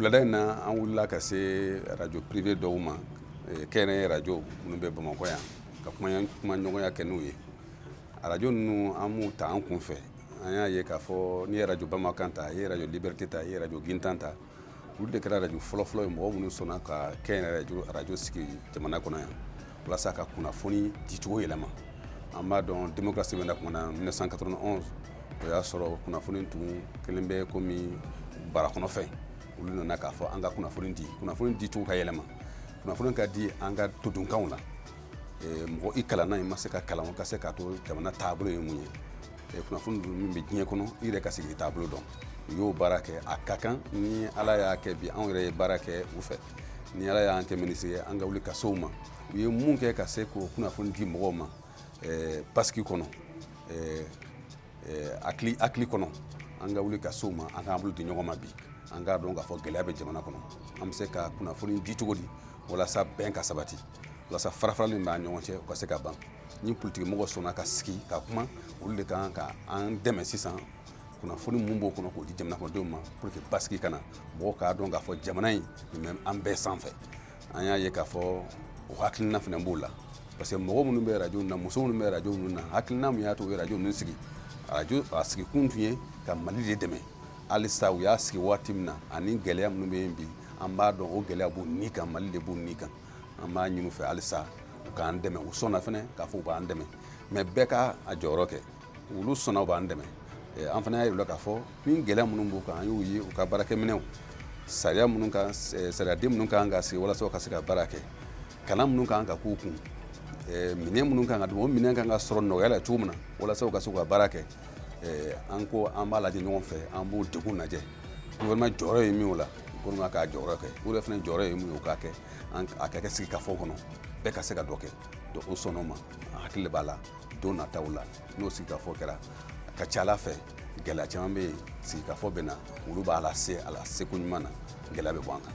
Wulada in na, an wulila ka se radio privé dɔw ma, kɛnyɛrɛye radio minnu bɛ Bamakɔ yan, ka kuma ɲɔgɔnya kɛ n'u ye. Arajo ninnu, an m'u ta an kun fɛ. An y'a ye k'a fɔ n'i ye radio Bamakan ta, i ye radio Liberté ta, i ye radio Gintan ta, olu de kɛra radio fɔlɔfɔlɔ ye, mɔgɔ minnu sɔnna ka kɛnyɛrɛye radio sigi jamana kɔnɔ yan walasa ka kunnafoni dicogo yɛlɛma. An b'a dɔn, démocratie bɛ na tuma na, 1991, o y'a sɔrɔ kunnafoni tun kelen bɛ komi barakɔnɔfɛn. Olu nana k'a fɔ an ka kunnafoni di, kunnafoni dicogo ka yɛlɛma, kunnafoni ka di an ka todunkanw la. Mɔgɔ i kalanna, i ma se ka kalan, ka se k'a to jamana taabolo ye mun ye, kunnafoni min bɛ diɲɛ kɔnɔ, i yɛrɛ ka sigi i taabolo dɔn. U y'o baara kɛ. A ka kan ni Ala y'a kɛ bi, anw yɛrɛ ye baara kɛ u fɛ, ni Ala y'an kɛ minisiri ye, an ka wuli ka se u ma. U ye mun kɛ ka se k'o kunnafoni di mɔgɔw ma basigi kɔnɔ, hakili kɔnɔ, an ka wuli ka se u ma, an k'an bolo di ɲɔgɔn ma bi. An k'a dɔn k'a fɔ gɛlɛya bɛ jamana kɔnɔ. An bɛ se ka kunnafoni di cogo di walasa bɛn ka sabati, walasa farafarali min b'an ɲɔgɔn cɛ, o ka se ka ban? Ni politiki mɔgɔ sɔnna ka sigi ka kuma, olu de kan ka an dɛmɛ sisan, kunnafoni mun b'o kɔnɔ, k'o di jamana kɔnɔdenw ma pour que basigi ka na, mɔgɔw k'a dɔn k'a fɔ jamana in nin bɛ an bɛɛ sanfɛ. An y'a ye k'a fɔ o hakilina fana b'o la, parce que mɔgɔ minnu bɛ radio na, muso minnu bɛ radio ninnu na, hakilina min y'a to u ye radio ninnu sigi, radio a sigi kun tun ye ka Mali de dɛmɛ. Halisa u y'a sigi waati min na, ani gɛlɛya minnu bɛ yen bi, an b'a dɔn o gɛlɛya b'u ni kan, Mali de b'u ni kan. An b'a ɲini u fɛ halisa u k'an dɛmɛ. U sɔnna fana k'a fɔ u b'an dɛmɛ, mais bɛɛ ka a jɔyɔrɔ kɛ. Olu sɔnna, u b'an dɛmɛ. An fana y'a yir'u la k'a fɔ ni gɛlɛya minnu b'u kan, an y'u ye, u ka baarakɛminɛnw, sariya minnu kan, sariyaden minnu kan ka sigi walasa u ka se ka baara kɛ, kalan minnu kan ka k'u kun, minɛn minnu kan ka d'u ma, o minɛn kan ka sɔrɔ nɔgɔya la cogo min na walasa u ka se k'u ka baara kɛ. An ko an b'a lajɛ ɲɔgɔn fɛ, an b'o degun lajɛ. Gouvernement jɔyɔrɔ ye min o la, gouvernement k'a jɔyɔrɔ kɛ. U yɛrɛ fana jɔyɔrɔ ye mun ye, o k'a kɛ. A ka kɛ sigikafɔ kɔnɔ, bɛɛ ka se ka dɔ kɛ. Donc o sɔnn'o ma. An hakili b'a la, don nataw la, n'o sigikafɔ kɛra, a ka ca Ala fɛ, gɛlɛya caman bɛ yen, sigikafɔ bɛ na, olu b'a lase a la seko ɲuman na, gɛlɛya bɛ bɔ an kan.